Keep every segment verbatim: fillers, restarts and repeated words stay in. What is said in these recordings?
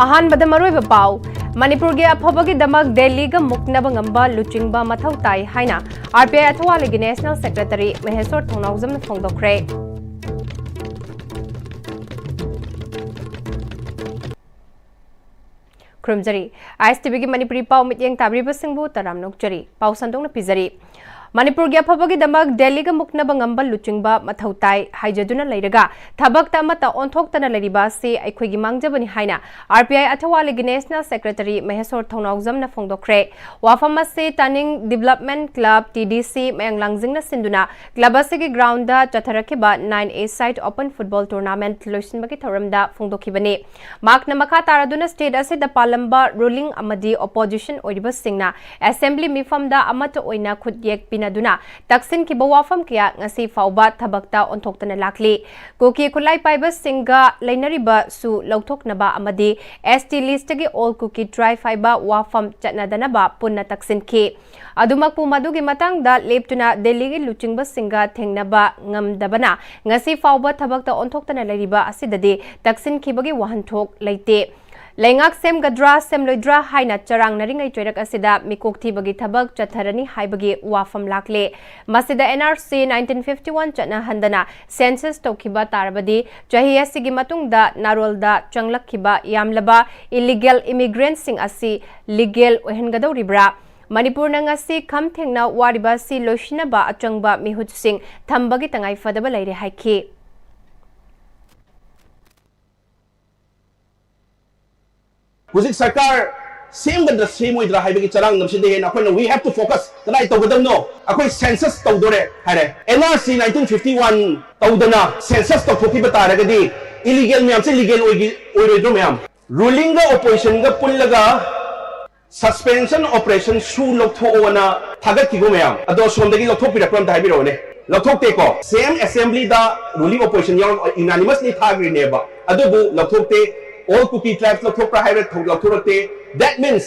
ꯑꯍꯥꯟꯕꯗ ꯃꯔꯨꯑꯣꯏꯕ ꯄꯥꯎ꯫ ꯃꯅꯤꯄꯨꯔꯒꯤ ꯑꯐꯕꯒꯤꯗꯃꯛ ꯗꯦꯜꯂꯤꯒ ꯃꯨꯛꯅꯕ ꯉꯝꯕ ꯂꯨꯆꯤꯡꯕ ꯃꯊꯧ ꯇꯥꯏ ꯍꯥꯏꯅ ꯑꯥꯔ ꯄꯤ ꯑꯥꯏ ꯑꯊꯋꯥꯂꯤꯒꯤ ꯅꯦꯁꯅꯦꯜ ꯁꯦꯀ꯭ꯔꯦꯇꯔꯤ ꯃꯍꯦꯁꯣꯔ ꯊꯧꯅꯥꯎꯖꯝꯅ ꯐꯣꯡꯗꯣꯛꯈ꯭ꯔꯦ꯫ ꯈꯨꯔꯨꯝꯖꯔꯤ꯫ ꯑꯥꯏ ꯑꯦꯁ ꯇꯤ ꯚꯤꯒꯤ ꯃꯅꯤꯄꯨꯔꯤ ꯄꯥꯎ ꯃꯤꯠꯌꯦꯡ ꯇꯥꯕꯤꯔꯤꯕꯁꯤꯡꯕꯨ ꯇꯔꯥꯝꯅ ꯑꯣꯛꯆꯔꯤ꯫ ꯄꯥꯎ ꯁꯟꯗꯣꯛꯅ ꯄꯤꯖꯔꯤ꯫ ꯃꯅꯤꯄꯨꯔꯒꯤ ꯑꯐꯕꯒꯤꯗꯃꯛ ꯗꯦꯜꯂꯤꯒ ꯃꯨꯛꯅꯕ ꯉꯝꯕ ꯂꯨꯆꯤꯡꯕ ꯃꯊꯧ ꯇꯥꯏ ꯍꯥꯏꯖꯗꯨꯅ ꯂꯩꯔꯒ ꯊꯕꯛꯇ ꯑꯃꯠꯇ ꯑꯣꯟꯊꯣꯛꯇꯅ ꯂꯩꯔꯤꯕ ꯑꯁꯤ ꯑꯩꯈꯣꯏꯒꯤ ꯃꯥꯡꯖꯕꯅꯤ ꯍꯥꯏꯅ ꯑꯥꯔ ꯄꯤ ꯑꯥꯏ ꯑꯊꯋꯥꯂꯤꯒꯤ ꯅꯦꯁꯅꯦꯜ ꯁꯦꯀ꯭ꯔꯦꯇꯔꯤ ꯃꯍꯦꯁꯣꯔ ꯊꯧꯅꯥꯎꯖꯝꯅ ꯐꯣꯡꯗꯣꯛꯈ꯭ꯔꯦ꯫ ꯋꯥꯐꯝ ꯑꯁꯤ ꯇꯥꯅꯤꯡ development club, T D C, ꯃꯌꯥꯡꯂꯥꯡ ꯖꯤꯡꯅ ꯁꯤꯟꯗꯨꯅ ꯀ꯭ꯂꯕ ꯑꯁꯤꯒꯤ ꯒ꯭ꯔꯥꯎꯟꯗ ꯆꯠꯊꯔꯛꯈꯤꯕ nine a side open football tournament ꯂꯣꯏꯁꯤꯟꯕꯒꯤ ꯊꯧꯔꯝꯗ ꯐꯣꯡꯗꯣꯛꯈꯤꯕꯅꯤ꯫ ꯃꯍꯥꯛꯅ ꯃꯈꯥ ꯇꯥꯔꯗꯨꯅ ꯁ꯭ꯇꯦꯠ ꯑꯁꯤꯗ ꯄꯥꯜꯂꯝꯕ ꯔꯨꯂꯤꯡ ꯑꯃꯗꯤ ꯑꯣꯄꯣꯖꯤꯁꯟ ꯑꯣꯏꯔꯤꯕꯁꯤꯡꯅ ꯑꯦꯁꯦꯝꯕ꯭ꯂꯤ ꯃꯤꯐꯝꯗ ꯑꯃꯠꯇ ꯑꯣꯏꯅ ꯈꯨꯠꯌꯦꯛ ꯄꯤꯅꯗꯨꯅ ꯇꯛꯁꯤꯟꯈꯤꯕ ꯋꯥꯐꯝ ꯀꯌꯥ ꯉꯁꯤ ꯐꯥꯎꯕ ꯊꯕꯛꯇ ꯑꯣꯟꯊꯣꯛꯇꯅ ꯂꯥꯛꯂꯤ꯫ ꯀꯨꯀꯤ ꯈꯨꯠꯂꯥꯏ ꯄꯥꯏꯕꯁꯤꯡꯒ ꯂꯩꯅꯔꯤꯕꯁꯨ ꯂꯧꯊꯣꯛꯅꯕ ꯑꯃꯗꯤ ꯑꯦꯁ ꯇꯤ ꯂꯤꯁ꯭ꯠꯇꯒꯤ ꯑꯣꯜ ꯀꯨꯀꯤ ꯇ꯭ꯔꯥꯏꯕ ꯍꯥꯏꯕ ꯋꯥꯐꯝ ꯆꯠꯅꯗꯅꯕ ꯄꯨꯟꯅ ꯇꯛꯁꯤꯟꯈꯤ꯫ ꯑꯗꯨꯃꯛꯄꯨ ꯃꯗꯨꯒꯤ ꯃꯇꯥꯡꯗ ꯂꯦꯞꯇꯨꯅ ꯗꯦꯜꯂꯤꯒꯤ ꯂꯨꯆꯤꯡꯕꯁꯤꯡꯒ ꯊꯦꯡꯅꯕ ꯉꯝꯗꯕꯅ ꯉꯁꯤ ꯐꯥꯎꯕ ꯊꯕꯛꯇ ꯑꯣꯟꯊꯣꯛꯇꯅ ꯂꯩꯔꯤꯕ ꯑꯁꯤꯗꯗꯤ ꯇꯛꯁꯤꯟꯈꯤꯕꯒꯤ ꯋꯥꯍꯟꯊꯣꯛ ꯂꯩꯇꯦ꯫ ꯂꯩꯉꯥꯛ ꯁꯦꯝꯒꯗ꯭ꯔꯥ ꯁꯦꯝꯂꯣꯏꯗ꯭ꯔꯥ ꯍꯥꯏꯅ ꯆꯔꯥꯡꯅꯔꯤꯉꯩ ꯆꯩꯔꯛ ꯑꯁꯤꯗ ꯃꯤꯀꯣꯛ ꯊꯤꯕꯒꯤ ꯊꯕꯛ ꯆꯠꯊꯔꯅꯤ ꯍꯥꯏꯕꯒꯤ ꯋꯥꯐꯝ ꯂꯥꯛꯂꯦ꯫ ꯃꯁꯤꯗ N R C nineteen fifty one ꯆꯠꯅꯍꯟꯗꯅ ꯁꯦꯟꯁꯁ ꯇꯧꯈꯤꯕ ꯇꯥꯔꯕꯗꯤ ꯆꯍꯤ ꯑꯁꯤꯒꯤ ꯃꯇꯨꯡꯗ ꯅꯥꯔꯣꯜꯗ ꯆꯪꯂꯛꯈꯤꯕ ꯌꯥꯝꯂꯕ ꯏꯂꯤꯒꯦꯜ ꯏꯃꯤꯒ꯭ꯔꯦꯟꯠꯁꯤꯡ ꯑꯁꯤ ꯂꯤꯒꯦꯜ ꯑꯣꯏꯍꯟꯒꯗꯧꯔꯤꯕ꯭ꯔꯥ? ꯃꯅꯤꯄꯨꯔꯅ ꯉꯁꯤ ꯈꯝ ꯊꯦꯡꯅ ꯋꯥꯔꯤꯕ ꯑꯁꯤ ꯂꯣꯏꯁꯤꯟꯅꯕ ꯑꯆꯪꯕ ꯃꯤꯍꯨꯠꯁꯤꯡ ꯊꯝꯕꯒꯤ ꯇꯉꯥꯏ ꯐꯗꯕ ꯂꯩꯔꯦ ꯍꯥꯏꯈꯤ꯫ ꯍꯧꯖꯤꯛ ꯁꯔꯀꯥꯔ ꯁꯦꯝꯒꯗ꯭ꯔꯥ ꯁꯦꯝꯃꯣꯏꯗ꯭ꯔꯥ ꯍꯥꯏꯕꯒꯤ ꯆꯔꯥꯡꯅꯕꯁꯤꯗ ꯍꯦꯟꯅ ꯑꯩꯈꯣꯏꯅ we have to focus ꯀꯗꯥꯏ ꯇꯧꯒꯗꯕꯅꯣ? ꯑꯩꯈꯣꯏ ꯁꯦꯟꯁꯁ ꯇꯧꯗꯣꯔꯦ ꯍꯥꯏꯔꯦ꯫ N R C nineteen fifty one ꯇꯧꯗꯅ ꯁꯦꯟꯁꯁ ꯇꯧꯊꯣꯛꯈꯤꯕ ꯇꯥꯔꯒꯗꯤ ꯏꯂꯤꯒꯦꯜ ꯃꯌꯥꯝꯁꯦ ꯂꯤꯒꯦꯜ ꯑꯣꯏꯒꯤ ꯑꯣꯏꯔꯣꯏꯗ꯭ꯔꯣ ꯃꯌꯥꯝ? ꯔꯨꯂꯤꯡꯒ ꯑꯣꯄꯣꯖꯤꯁꯟꯒ ꯄꯨꯜꯂꯒ ꯁꯁꯄꯦꯟꯁꯟ ꯑꯣꯄꯔꯦꯁꯟ ꯁꯨ ꯂꯧꯊꯣꯛꯑꯣꯅ ꯊꯥꯒꯠꯈꯤꯕ ꯃꯌꯥꯝ ꯑꯗꯣ ꯁꯣꯝꯗꯒꯤ ꯂꯧꯊꯣꯛꯄꯤꯔꯛꯄ꯭ꯔꯥ ꯑꯝꯇ ꯍꯥꯏꯕꯤꯔꯛꯑꯣꯅꯦ꯫ ꯂꯧꯊꯣꯛꯇꯦꯀꯣ꯫ ꯁꯦꯝ ꯑꯦꯁꯦꯝꯕ꯭ꯂꯤꯗ ꯔꯨꯂꯤꯡ ꯑꯣꯄꯣꯖꯤꯁꯟ ꯌꯥꯎꯅ ꯌꯨꯅꯥꯅꯤꯃꯁꯂꯤ ꯊꯥꯈ꯭ꯔꯤꯅꯦꯕ꯫ ꯑꯗꯨꯕꯨ ꯂꯧꯊꯣꯛꯇꯦ꯫ ꯑꯣꯜ ꯀꯨꯀꯤ ꯇ꯭ꯔꯥꯏꯕꯁ ꯂꯧꯊꯣꯛꯄ꯭ꯔꯥ ꯍꯥꯏꯕ ꯊꯧ- ꯂꯧꯊꯣꯔꯛꯇꯦ꯫ That means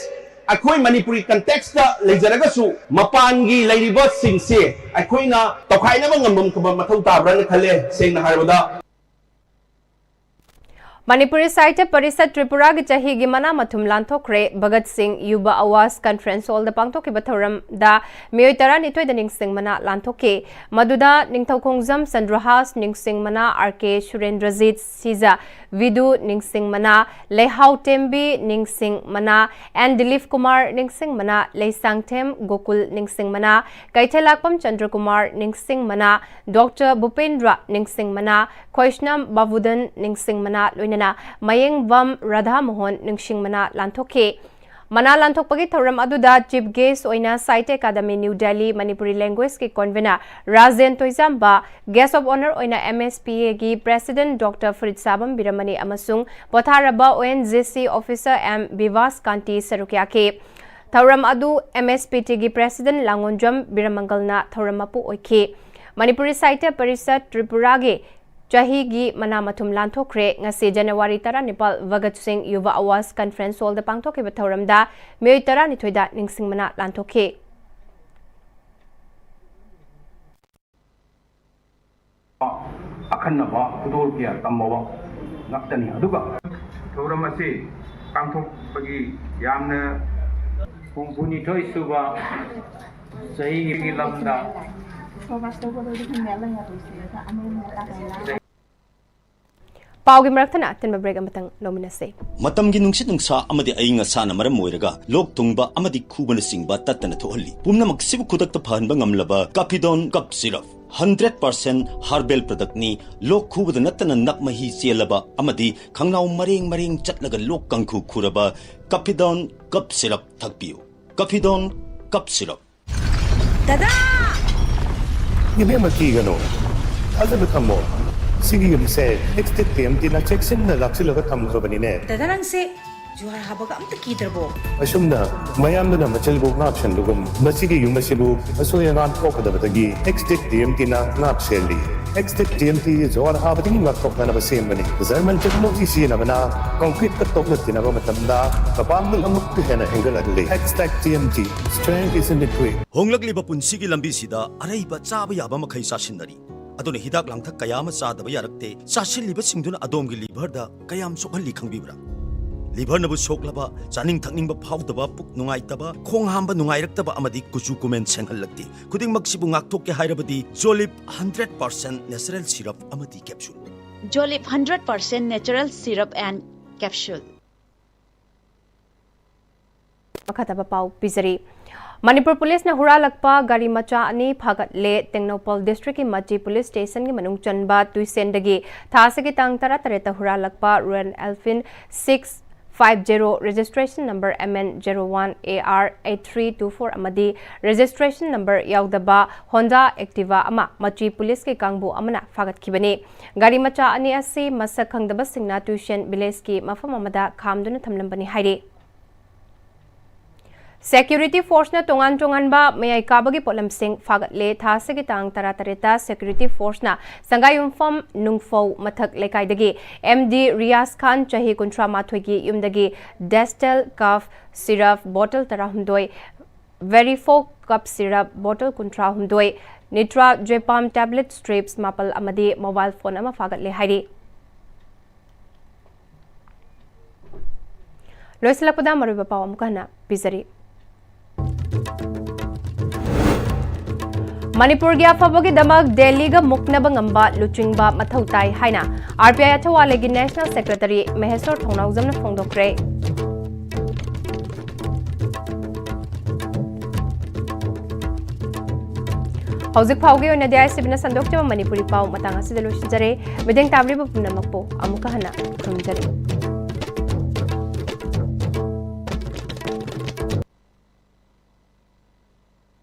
ꯑꯩꯈꯣꯏ ꯃꯅꯤꯄꯨꯔꯤ ꯀꯟꯇꯦꯛꯁꯇ ꯂꯩꯖꯔꯒꯁꯨ ꯃꯄꯥꯟꯒꯤ ꯂꯩꯔꯤꯕꯁꯤꯡꯁꯦ ꯑꯩꯈꯣꯏꯅ ꯇꯧꯈꯥꯏꯅꯕ ꯉꯝꯕ ꯃꯊꯧ ꯇꯥꯕ꯭ꯔꯥꯅ ꯈꯜꯂꯦ ꯁꯦꯡꯅ ꯍꯥꯏꯔꯕꯗ꯫ ꯃꯅꯤꯄꯨꯔꯤ ꯁꯥꯍꯤꯇ꯭ꯌ ꯄꯔꯤꯁꯠ ꯇ꯭ꯔꯤꯄꯨꯔꯥꯒꯤ ꯆꯍꯤꯒꯤ ꯃꯅꯥ ꯃꯊꯨꯝ ꯂꯥꯟꯊꯣꯛꯈ꯭ꯔꯦ꯫ ꯚꯒꯠ ꯁꯤꯡ ꯌꯨꯕ ꯑꯋꯥꯁ ꯀꯟꯐꯔꯦꯟꯁ ꯍꯣꯜꯗ ꯄꯥꯡꯊꯣꯛꯈꯤꯕ ꯊꯧꯔꯝꯗ ꯃꯤꯑꯣꯏ ꯇꯔꯥꯅꯤꯊꯣꯏꯗ ꯅꯤꯡꯁꯤꯡ ꯃꯅꯥ ꯂꯥꯟꯊꯣꯛꯈꯤ꯫ ꯃꯗꯨꯗ ꯅꯤꯡꯊꯧꯈꯣꯡꯖꯝ ꯆꯟꯗ꯭ꯔꯍꯥꯁ ꯅꯤꯡꯁꯤꯡ ꯃꯅꯥ, ꯑꯥꯔ ꯀꯦ ꯁꯨꯔꯦꯟꯗ꯭ꯔꯖꯤꯠ ꯁꯤꯖ, ꯚꯤꯗꯨ ꯅꯤꯡꯁꯤꯡ ꯃꯅꯥ, ꯂꯩꯍꯥꯎ ꯇꯦꯝꯕꯤ ꯅꯤꯡꯁꯤꯡ ꯃꯅꯥ, ꯑꯦꯟ ꯗꯤꯂꯤꯞ ꯀꯨꯃꯥꯔ ꯅꯤꯡꯁꯤꯡ ꯃꯅꯥ, ꯂꯩꯁꯥꯡꯊꯦꯝ ꯒꯣꯀꯨꯜ ꯅꯤꯡꯁꯤꯡ ꯃꯅꯥ, ꯀꯩꯊꯦꯜꯂꯥꯛꯄꯝ ꯆꯟꯗ꯭ꯔꯀꯨꯃꯥꯔ ꯅꯤꯡꯁꯤꯡ ꯃꯅꯥ, ꯗꯣꯛꯇꯔ ꯚꯨꯄꯦꯟꯗ꯭ꯔ ꯅꯤꯡꯁꯤꯡ ꯃꯅꯥ, ꯈꯣꯏꯁꯅꯝ ꯕꯥꯕꯨꯗꯟ ꯅꯤꯡꯁꯤꯡ ꯃꯅꯥ, ꯂꯣꯏꯅꯅ ꯃꯌꯦꯡꯕꯝ ꯔꯥꯙꯥꯃꯣꯍꯟ ꯅꯤꯡꯁꯤꯡ ꯃꯅꯥ ꯂꯥꯟꯊꯣꯛꯈꯤ꯫ ꯃꯅꯥ ꯂꯥꯟꯊꯣꯛꯄꯒꯤ ꯊꯧꯔꯝ ꯑꯗꯨꯗ ꯆꯤꯐ ꯒꯦꯁ ꯑꯣꯏꯅ ꯁꯥꯍꯤꯇ꯭ꯌ ꯑꯦꯀꯥꯗꯃꯤ ꯅ꯭ꯌꯨ ꯗꯦꯜꯂꯤ ꯃꯅꯤꯄꯨꯔꯤ ꯂꯦꯡꯒ꯭ꯋꯦꯖꯀꯤ convener Rajen Toijamba, guest of honour ꯑꯣꯏꯅ ꯑꯦꯝ ꯑꯦꯁ ꯄꯤ ꯑꯦꯒꯤ ꯄ꯭ꯔꯦꯁꯤꯗꯦꯟꯠ ꯗꯣꯛꯇꯔ ꯐꯔꯤꯠ ꯁꯥꯕꯝ ꯕꯤꯔꯃꯅꯤ ꯑꯃꯁꯨꯡ ꯄꯣꯊꯥꯔꯕ O N G C officer M Bibhas Kanti ꯁꯔꯨꯛ ꯌꯥꯈꯤ꯫ ꯊꯧꯔꯝ ꯑꯗꯨ ꯑꯦꯝ ꯑꯦꯁ ꯄꯤ ꯇꯤꯒꯤ ꯄ꯭ꯔꯦꯁꯤꯗꯦꯟꯠ ꯂꯥꯡꯉꯣꯟꯖꯝ ꯕꯤꯔꯃꯪꯒꯜꯅ ꯊꯧꯔꯝ ꯃꯄꯨ ꯑꯣꯏꯈꯤ꯫ ꯃꯅꯤꯄꯨꯔꯤ ꯁꯥꯍꯤꯇ꯭ꯌ ꯄꯔꯤꯁꯠ ꯇ꯭ꯔꯤꯄꯨꯔꯥꯒꯤ ꯆꯍꯤꯒꯤ ꯃꯅꯥ ꯃꯊꯨꯝ ꯂꯥꯟꯊꯣꯛꯈ꯭ꯔꯦ꯫ ꯉꯁꯤ ꯖꯅꯋꯥꯔꯤ ꯇꯔꯥꯅꯤꯄꯥꯜ ꯚꯒꯠ ꯁꯤꯡ ꯌꯨꯕ ꯑꯋꯥꯁ ꯀꯟꯐꯔꯦꯟꯁ ꯍꯣꯜꯗ ꯄꯥꯡꯊꯣꯛꯈꯤꯕ ꯊꯧꯔꯝꯗ ꯃꯤꯑꯣꯏ ꯇꯔꯥꯅꯤꯊꯣꯏꯗ ꯅꯤꯡꯁꯤꯡ ꯃꯅꯥ ꯂꯥꯟꯊꯣꯛꯈꯤ꯫ ꯑꯈꯟꯅꯕ ꯈꯨꯗꯣꯜ ꯀꯌꯥ ꯇꯝꯃꯕ ꯉꯥꯛꯇꯅꯤ꯫ ꯑꯗꯨꯒ ꯊꯧꯔꯝ ꯑꯁꯤ ꯄꯥꯡꯊꯣꯛꯄꯒꯤ ꯌꯥꯝꯅ ꯍꯨꯝꯐꯨꯅꯤꯊꯣꯏ ꯁꯨꯕ ꯆꯍꯤꯒꯤ ꯂꯝꯗ ꯄꯥꯎꯒꯤ ꯃꯔꯛꯇꯅ ꯑꯇꯦꯟꯕ ꯕ꯭ꯔꯦꯛ ꯑꯃꯇꯪ ꯂꯧꯃꯤꯟꯅꯁꯦ꯫ ꯃꯇꯝꯒꯤ ꯅꯨꯡꯁꯤꯠ ꯅꯨꯡꯁꯥ ꯑꯃꯗꯤ ꯑꯏꯪ ꯑꯁꯥꯅ ꯃꯔꯝ ꯑꯣꯏꯔꯒ ꯂꯣꯛ ꯊꯨꯡꯕ ꯑꯃꯗꯤ ꯈꯨꯕꯅꯆꯤꯡꯕ ꯇꯠꯇꯅ ꯊꯣꯛꯍꯜꯂꯤ꯫ ꯄꯨꯝꯅꯃꯛꯁꯤꯕꯨ ꯈꯨꯗꯛꯇ ꯐꯍꯟꯕ ꯉꯝꯂꯕ ꯀꯥꯐꯤꯗꯣꯟ cough syrup. Hundred percent herbal ꯄ꯭ꯔꯗꯛꯅꯤ꯫ ꯂꯣꯛ ꯈꯨꯕꯗ ꯅꯠꯇꯅ ꯅꯞ ꯃꯍꯤ ꯆꯦꯜꯂꯕ ꯑꯃꯗꯤ ꯈꯪꯅꯥꯎ ꯃꯔꯦꯡ ꯃꯔꯦꯡ ꯆꯠꯂꯒ ꯂꯣꯛ ꯀꯥꯡꯈꯨ ꯈꯨꯔꯕ ꯀꯥꯐꯤꯗꯣꯟ ꯀꯞ ꯁꯤꯔꯞ ꯊꯛꯄꯤꯌꯨ꯫ ꯀꯥꯐꯤꯗꯣꯟ cough syrup. ꯗꯗꯥ! ꯏꯕꯦꯝꯃ, ꯀꯤꯒꯅꯨ, ꯊꯥꯖꯕ ꯊꯝꯃꯣ꯫ ꯁꯤꯒꯤ ꯌꯨꯝꯁꯦ ꯑꯦꯛꯁꯇꯦꯛ ꯇꯤ ꯑꯦꯝ ꯇꯤꯅ ꯆꯦꯛꯁꯤꯟꯅ ꯂꯥꯛꯁꯤꯜꯂꯒ ꯊꯝꯈ꯭ꯔꯕꯅꯤꯅꯦ꯫ ꯗꯗꯥ, ꯅꯪꯁꯦ ꯖꯨꯍꯥꯔ ꯍꯥꯕꯒ ꯑꯝꯇ ꯀꯤꯗ꯭ꯔꯕꯣ? ꯑꯁꯨꯝꯅ ꯃꯌꯥꯝꯗꯨꯅ ꯃꯆꯤꯜꯕꯨ ꯉꯥꯛꯁꯟꯕꯒꯨꯝ, ꯃꯁꯤꯒꯤ ꯌꯨꯝ ꯑꯁꯤꯕꯨ ꯑꯁꯣꯏ ꯑꯉꯥꯝ ꯊꯣꯛꯀꯗꯕꯗꯒꯤ ꯑꯦꯛꯁꯇꯦꯛ ꯇꯤ ꯑꯦꯝ ꯇꯤꯅ ꯉꯥꯛ ꯁꯦꯜꯂꯤ꯫ ꯑꯦꯛꯁꯇꯦꯛ ꯇꯤ ꯑꯦꯝ ꯇꯤ ꯖꯨꯍꯥꯔ ꯍꯥꯕꯗꯒꯤ ꯉꯥꯛꯊꯣꯛꯅꯅꯕ ꯁꯦꯝꯕꯅꯤ꯫ ꯖꯔꯃꯟ ꯇꯦꯛꯅꯣꯂꯣꯖꯤ ꯁꯤꯖꯤꯟꯅꯕꯅ ꯀꯪꯀ꯭ꯔꯤꯠꯀ ꯇꯣꯛꯅ ꯇꯤꯟꯅꯕ ꯃꯇꯝꯗ ꯃꯄꯥꯡꯒꯜ ꯑꯃꯨꯛꯀ ꯍꯦꯟꯅ ꯍꯦꯟꯒꯠꯍꯜꯂꯤ꯫ ꯑꯦꯛꯁꯇꯦꯛ T M T, strength is in the grit. ꯍꯣꯡꯂꯛꯂꯤꯕ ꯄꯨꯟꯁꯤꯒꯤ ꯂꯝꯕꯤꯁꯤꯗ ꯑꯔꯩꯕ ꯆꯥꯕ ꯌꯥꯕ ꯃꯈꯩ ꯆꯥꯁꯤꯟꯅꯔꯤ꯫ ꯑꯗꯨꯅ ꯍꯤꯗꯥꯛ ꯂꯥꯡꯊꯛ ꯀꯌꯥ ꯑꯃ ꯆꯥꯗꯕ ꯌꯥꯔꯛꯇꯦ꯫ ꯆꯥꯁꯤꯜꯂꯤꯕꯁꯤꯡꯗꯨꯅ ꯑꯗꯣꯝꯒꯤ ꯂꯤꯚꯔꯗ ꯀꯌꯥꯝ ꯁꯣꯛꯍꯜꯂꯤ ꯈꯪꯕꯤꯕ꯭ꯔꯥ? ꯂꯤꯚꯔꯅꯕꯨ ꯁꯣꯛꯂꯕ, ꯆꯥꯅꯤꯡ ꯊꯛꯅꯤꯡꯕ ꯐꯥꯎꯗꯕ, ꯄꯨꯛ ꯅꯨꯡꯉꯥꯏꯇꯕ, ꯈꯣꯡ ꯍꯥꯝꯕ ꯅꯨꯡꯉꯥꯏꯔꯛꯇꯕ ꯑꯃꯗꯤ ꯀꯨꯆꯨ ꯀꯨꯃꯦꯟ ꯁꯦꯡꯍꯜꯂꯛꯇꯦ꯫ ꯈꯨꯗꯤꯡꯃꯛꯁꯤꯕꯨ ꯉꯥꯛꯊꯣꯛꯀꯦ ꯍꯥꯏꯔꯕꯗꯤ Jolib hundred percent natural syrup ꯑꯃꯗꯤ capsule꯫ Jolib hundred percent natural syrup and capsule꯫ ꯃꯈꯥ ꯇꯥꯕ ꯄꯥꯎ ꯄꯤꯖꯔꯤ꯫ ꯃꯅꯤꯄꯨꯔ ꯄꯨꯂꯤꯁꯅ ꯍꯨꯔꯥꯜꯂꯛꯄ ꯒꯥꯔꯤ ꯃꯆꯥ ꯑꯅꯤ ꯐꯥꯒꯠꯂꯦ꯫ ꯇꯦꯡꯅꯧꯄꯜ ꯗꯤꯁꯇ꯭ꯔꯤꯛꯀꯤ ꯃꯆꯤ ꯄꯨꯂꯤꯁ ꯁ꯭ꯇꯦꯁꯟꯒꯤ ꯃꯅꯨꯡ ꯆꯟꯕ ꯇꯨꯏꯁꯦꯟꯗꯒꯤ ꯊꯥ ꯑꯁꯤꯒꯤ ꯇꯥꯡ ꯇꯔꯥꯇꯔꯦꯠꯇ ꯍꯨꯔꯥꯜꯂꯛꯄ Royal Enfield six five zero, registration number M N zero one A R eight three two four ꯑꯃꯗꯤ registration number ꯌꯥꯎꯗꯕ Honda Activa ꯑꯃ ꯃꯆꯤ ꯄꯨꯂꯤꯁꯀꯤ ꯀꯥꯡꯕꯨ ꯑꯃꯅ ꯐꯥꯒꯠꯈꯤꯕꯅꯤ꯫ ꯒꯥꯔꯤ ꯃꯆꯥ ꯑꯅꯤ ꯑꯁꯤ ꯃꯁꯛ ꯈꯪꯗꯕꯁꯤꯡꯅ ꯇꯨꯏꯁꯦꯟ ꯚꯤꯂꯦꯖꯀꯤ ꯃꯐꯝ ꯑꯃꯗ ꯈꯥꯝꯗꯨꯅ ꯊꯝꯂꯝꯕꯅꯤ ꯍꯥꯏꯔꯤ꯫ ꯁꯦꯀ꯭ꯌꯨꯔꯤꯇꯤ ꯐꯣꯔꯁꯅ ꯇꯣꯉꯥꯟ ꯇꯣꯉꯥꯟꯕ ꯃꯌꯥꯏ ꯀꯥꯕꯒꯤ ꯄꯣꯠꯂꯝꯁꯤꯡ ꯐꯥꯒꯠꯂꯦ꯫ ꯊꯥ ꯑꯁꯤꯒꯤ ꯇꯥꯡ ꯇꯔꯥꯇꯔꯦꯠꯇ ꯁꯦꯀ꯭ꯌꯨꯔꯤꯇꯤ ꯐꯣꯔꯁꯅ ꯁꯪꯒꯥꯏꯌꯨꯝꯐꯝ ꯅꯨꯡꯐꯧ ꯃꯊꯛ ꯂꯩꯀꯥꯏꯗꯒꯤ ꯑꯦꯝ ꯗꯤ ꯔꯤꯌꯥꯖ ꯈꯥꯟ, ꯆꯍꯤ ꯀꯨꯟꯊ꯭ꯔꯥ ꯃꯥꯊꯣꯏꯒꯤ ꯌꯨꯝꯗꯒꯤ Destal cough syrup bottle ꯇꯔꯥꯍꯨꯝꯗꯣꯏ, Verifox cough syrup bottle ꯀꯨꯟꯊ꯭ꯔꯥ ꯍꯨꯝꯗꯣꯏ, Nitrazepam tablet strips ꯃꯥꯄꯜ ꯑꯃꯗꯤ mobile phone ꯑꯃ ꯐꯥꯒꯠꯂꯦ ꯍꯥꯏꯔꯤ꯫ ꯂꯣꯏꯁꯤꯜꯂꯛꯄꯗ ꯃꯔꯨꯑꯣꯏꯕ ꯄꯥꯎ ꯑꯃꯨꯛꯀ ꯍꯟꯅ ꯄꯤꯖꯔꯤ꯫ ꯃꯅꯤꯄꯨꯔꯒꯤ ꯑꯐꯕꯒꯤꯗꯃꯛ ꯗꯦꯜꯂꯤꯒ ꯃꯨꯛꯅꯕ ꯉꯝꯕ ꯂꯨꯆꯤꯡꯕ ꯃꯊꯧ ꯇꯥꯏ ꯍꯥꯏꯅ R P I ꯑꯊꯧꯋꯥꯂꯩꯒꯤ National Secretary ꯃꯍꯦꯁꯣꯔ ꯊꯧꯅꯥꯎꯖꯝꯅ ꯐꯣꯡꯗꯣꯛꯈ꯭ꯔꯦ꯫ ꯍꯧꯖꯤꯛ ꯐꯥꯎꯒꯤ ꯑꯣꯏꯅꯗꯤ ICBꯅ ꯁꯟꯗꯣꯛꯆꯕ ꯃꯅꯤꯄꯨꯔꯤ ꯄꯥꯎ ꯃꯇꯥꯡ ꯑꯁꯤꯗ ꯂꯣꯏꯁꯤꯟꯖꯔꯦ꯫ ꯃꯤꯠꯌꯦꯡ ꯇꯥꯕꯤꯔꯤꯕ ꯄꯨꯝꯅꯃꯛꯄꯨ ꯑꯃꯨꯛꯀ ꯍꯟꯅ ꯈꯨꯔꯨꯝꯖꯔꯤ꯫